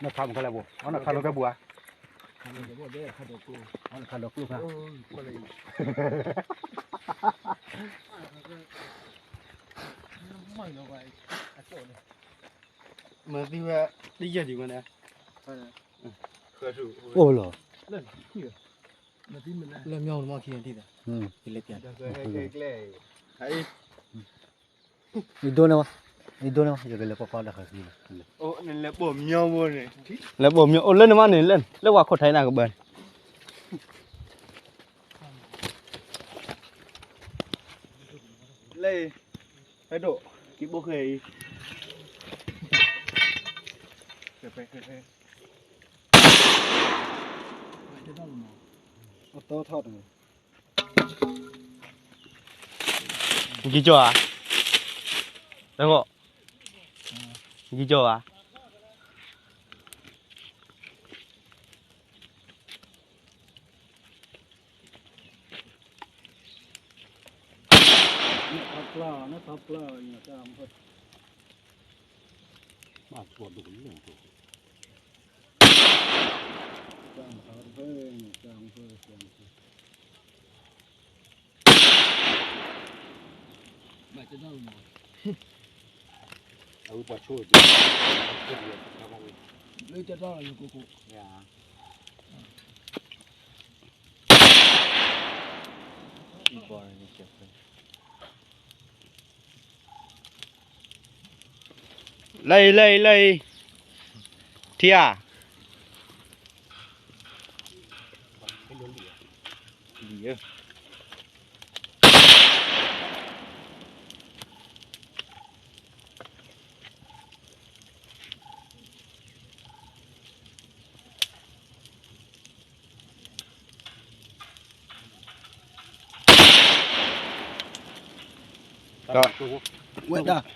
နခးမခါလဲၣ်ဘိ, အီနခးလီၤကဲပူၤဧါ, အီနခးလီၤကျိခါ, မၤသံဝဲတယဲၢ်ဒံးဝဲန့ၣ်, အိၣ်လီၤ, လၢမညီနမီၢ်ခံန့ၣ်ဒ်သိး, ယလဲၤပျး, ယဒိန့ၣ်ဝဲ, ယဒိန့ၣ်ဝဲ ယကလဲၤပီၢ်ပီၢ်ဒီးဃီခံန့ၣ်, လဲၤပီၢ်မညီဘိန့ၣ်, လဲၤပီၢ်မညီအိၣ်လၢနမါန့ၣ်, လၢပှၤခိးထဲနၤကဘၢန့ၣ်, လၢ, ဖဲဒိၣ်, က့ၤဘိၣ်ဃဲအံၤ, ကံကၠီဧါ, တဂီၢ်, ကံကၠီဧါ. လၢအံၤ လၢအံၤ လၢအံၤ, ထံဧါ.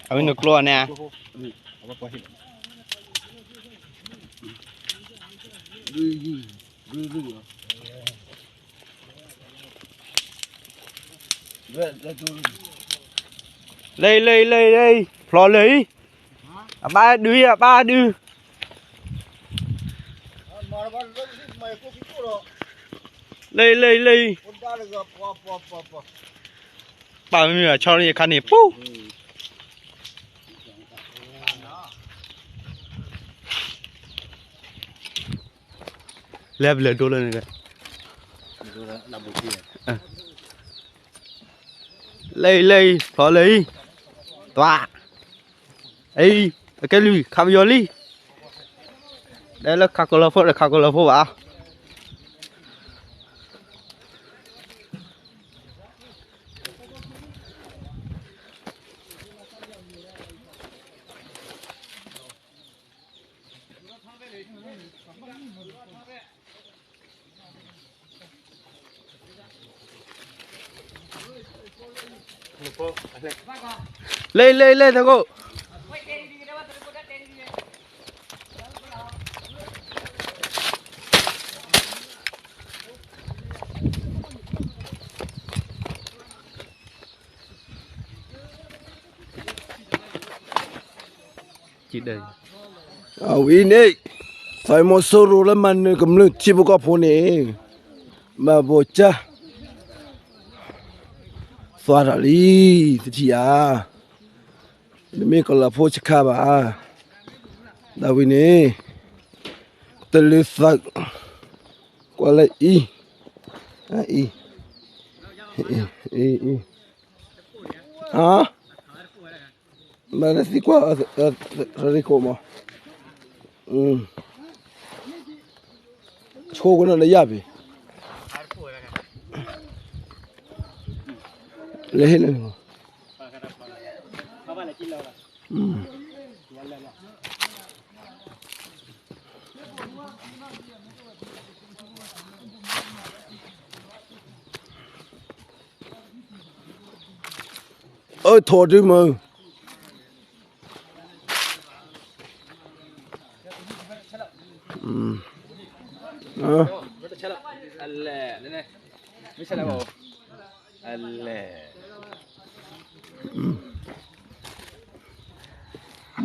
အဝဲနကျိန့ၣ်, လၢအံၤ လၢအံၤ လၢအံၤ လၢအံၤ ဖျိးလၢအံၤ, အဘၣ်ဒုး အဘၣ်ဒုး, လၢအံၤ လၢအံၤ လၢအံၤ, ပာ်မ့ၢ်ဆီရံအခါန့ၣ် ပူၤ. လဲၤပလဲၤဒိလၢန့ၣ်, လၢအံၤ လၢအံၤ ဖျိးလၢအံၤ, တွၤ, အံၤ အကဲလုၢ် ခးပယီၤလံ, တဲလၢခးကလီၤဖိဒီး ခးကလီၤဖိဘၣ်. လဲၤ လဲၤ လဲၤ သကိး. အဝဲအံၤန့ၣ် သးမီၤစိရိၤလၢမၤနၢၤကမျၢၢ်ထံဖိကီၢ်ဖိန့ၣ် ဘၣ်ဘိၣ်ကၢ် သွါထီၣ်လံ သထံၣ်ဧါ, တမ့ၢ်ကလီၤဖိဆခါဘၣ်, ဒ်ဝဲန့ၣ် တလၢသး ကွၢ်လၢအံၤ, အံၤ, အံၤ, အံၤ, ဟါ, မၤလၢသံကွၢ် ရရ့ခိၣ်မး, ဆိကမိၣ်လၢယၢ်ပ့ၤ, လဲၤဟ့ၣ်လၢန့ၣ်မး. အၢ ထိၣ်ဒုမုၢ်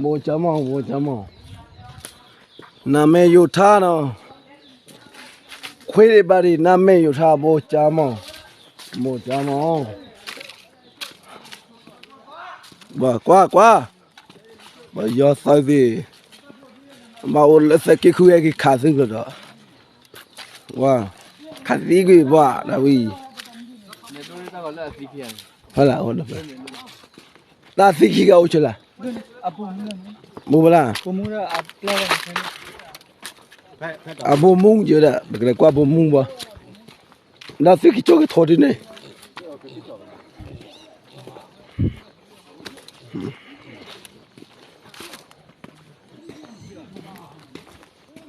ဘိၣ်ကၠီမီၢ် ဘိၣ်ကၠီမီၢ်. နမဲာ်ယိာ်ထါနီၤ, ခွ့ဒံးဘၣ်ဒံး နမဲာ်ယိာ်ထါ ဘိကၠါမီၢ်, ဘိကၠါမီၢ်, ကွၢ်ကွၢ်, ပယီၤသုးသ့ၣ်, ဘၣ်အိၣ်လၢသၢက့ၢ်ခုဟဲက့ၤခးသုကျိၤဒီး, ဝါ, ခးသံကွံာ်ပှၤဒၣ်ဝံၤ, တၢ်သံခံဂၤအိၣ်ဆၢလၢ်, မူဘလၢ်, အဘိမူယဒၣ် ပကလဲၤကွၢ်ဘိမူဘၣ်, ဒီးသုခံကၠိကထီၣ်ဒ်န့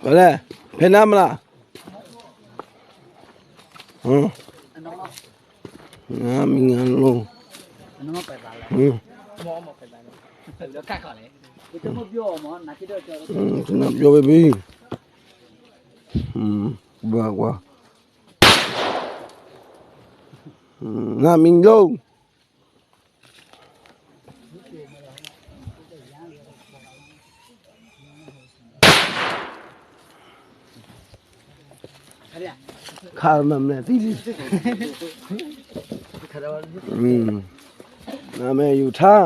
ၣ် လဲၣ်, ဖဲနါမလၢ်, မံၤငါလိၤ, ကနၣ်ဘျီဝဲဘံ, ဘၣ်ကွၢ်, နမံၤလိၤ ခါမၤမလဲၣ်သံလံ, နမဲာ်ယူၤထါ